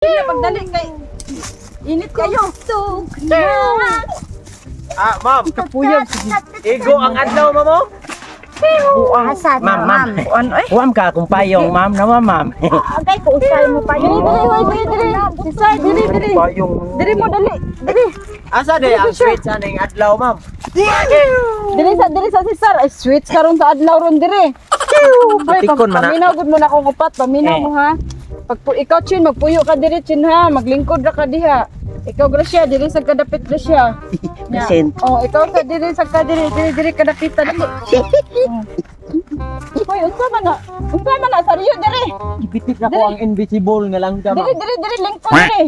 Pagdali kay init kayo. Ah, ma'am. Kapuyab. Igo ang adlaw, ma'am. Oh. Asa na, Ma'am, ma'am. ma'am? Kuan ay. Huwam ka akong payong, ma'am. Nawa, ma'am. Agay ko usay mo pa. Dili dili oy, dili dili. Sisay dili dili. Payong. Dili mo dali. Dili. Asa de ang switch aning adlaw, ma'am? Dili sa sisar. Ay switch karon sa adlaw ron diri. Ay, Tikon man na. paminaw gud mo na akong upat, paminaw Eh. mo ha. Pag ikaw Chin, magpuyo ka diri Chin ha, maglingkod ra ka diha. Ikaw Gracia, diri sa kadapit Gracia. Nya. Present. Oh, ikaw sa diri sa ka diri diri diri kadapitan dali. Oh. Hoy, unsa man na? Unsa man na saryo diri? Gibitik na ko ang invisible nga langgam. Diri diri diri lingkod diri.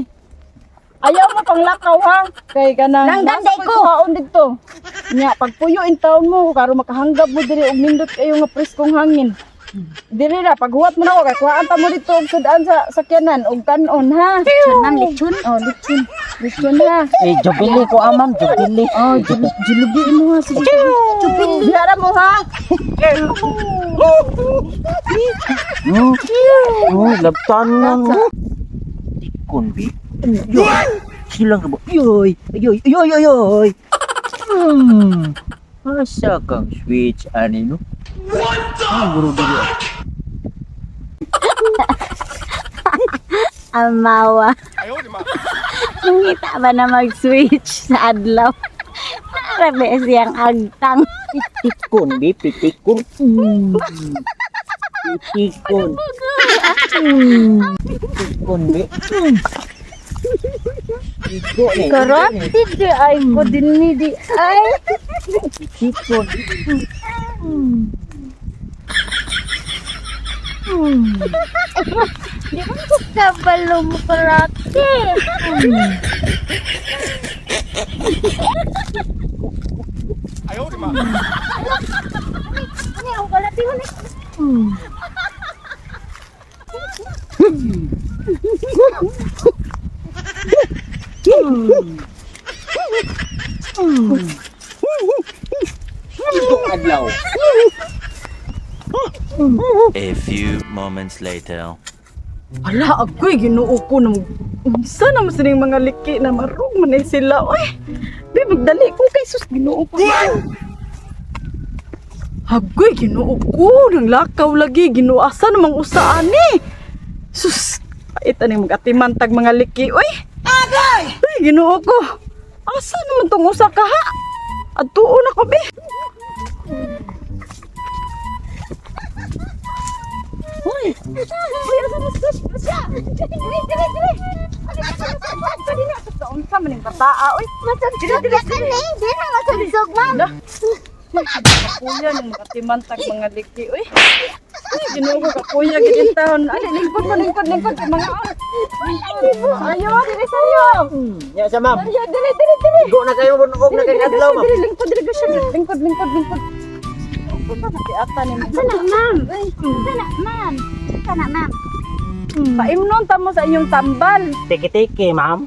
Ayaw mo pang lakaw ha. Kay kanang Langgam nasa day ko'y ko. kuhaon didto. Nya pagpuyo in taon mo karon makahanggab mo diri og nindot kayo nga preskong hangin. Diri ra paghuwat mo nako kay kuhaan ta mo didto og sud-an sa sakyanan og kanon ha. Lechon, ma'am, lechon. Oh, lechon. Lechon ha. Eh, jubilee ko, ah, ma'am. Jubilee. Oh, julubi mo ha. Sige. Jubilee. Dihara mo ha. Hmm. Labtan na. Tikon, bi. Yoy. Silang ka ba? Yoy. Yoy, yoy, yoy, yoy. Hmm. Asa kang switch, ani, no? Ang guro diri. Amawa. Nangita ba na mag-switch sa adlaw? Grabe siyang agtang. Pitikon, bi. Pitikon. Hmm. Pitikon. Pitikon, bi. Pitikon, eh. Karate di ay ko din ni di ay. Pitikon. Di ba ko kabalo mo karate? Ano ang kalati mo ni? Igo ang adlaw. A few moments later. Ala, agoy, ginoo ko na mag... Unsa naman sining mga liki na marug man ay sila, oy. Be, magdali ko kay sus, ginoo ko. Agoy, ginoo ko, nang lakaw lagi, ginoo asa namang usaan ni. Sus, pait aning mag-atiman tag mga liki, oy. Agay! Ay, ginoo ko. Asa naman tong usa ka ha? Adtuon ako, be. Uy! Uy, asa na sus? Siya! Dili, dili, dili! Dili, unsa man ning bataa, oy. Masugsog ka ni, di na masugsog, ma'am. Dah. Kakuya nang makatimantag mga liki, uy. Uy, ginoo ko kakuya gid in taon. Ali, lingkod mo, lingkod, lingkod kay mga Ayo, dili saryo. Nya sa ma'am. Saryo, dili, dili, dili. Igo na kayo bunog na kay adlaw, ma'am. Dili, lingkod, dili siya. Lingkod, lingkod, lingkod. Unsa na si ata ni mo? Sana, ma'am. Sana, ma'am. Sana, ma'am. Paimnon ta mo sa inyong tambal. Tiki-tiki, ma'am.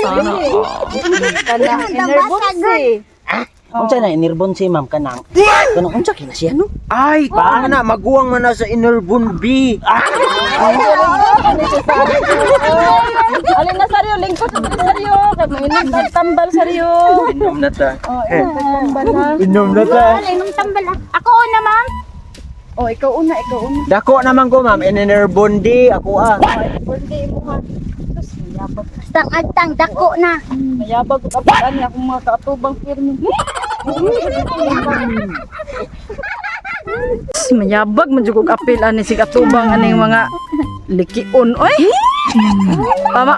Sana. Kanang enerbonsi. Unsa na inirbon si ma'am kanang. Kanang unsa kina siya no? Ay, paano na maguwang man na sa inner bone B. Alin na saryo, lingkod sa dili saryo. Kay manginom tag tambal saryo. Inom na ta. Oh, inom tag tambal ha. Inom na ta. Wala, inom tambal ah. Ako una, ma'am. Oh, ikaw una, ikaw una. Dako naman ko, ma'am. Inner bone D ako ah. Birthday mo ha. Sus, mayabag. Basta ang agtang, dako na. Mayabag ko kapag ani akong mga kaatubang pirmi. Sus, mayabag man jud kog apil ani sig atubang aning mga likion oy.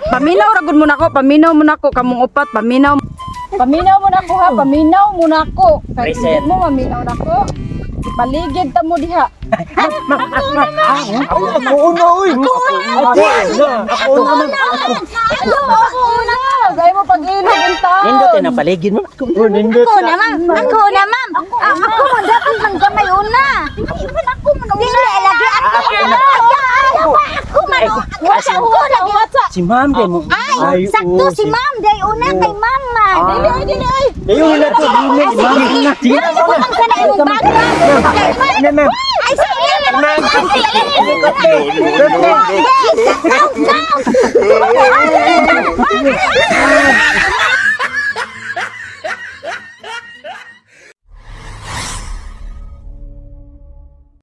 Paminaw ra gud mo nako, paminaw mo nako kamong upat, paminaw. Paminaw mo nako ha, paminaw mo nako. Kay Present. hindi mo maminaw nako. Ipaligid ta mo diha. Ako ako una, oy. Ako una. Ako una, ma'am. Ano ako una? Gay mo pag-ilog in taon. Nindot eh, napaligid mo. Oh, nindot Ako na, ma'am. Ako na, ma'am. Ah, ako man dapat mang gamay una. Ako man una. Dili lagi ako. Ako ako man. Ako lagi. Si ma'am kay mo. Ay, sakto oo, si ma'am day una kay mama. Dili oy, dili oy. Ayun na to. Dili, ma'am. Dili, Ma'am, butang sa na imong bag. ma'am. Ay, sige. Nag. Count, count.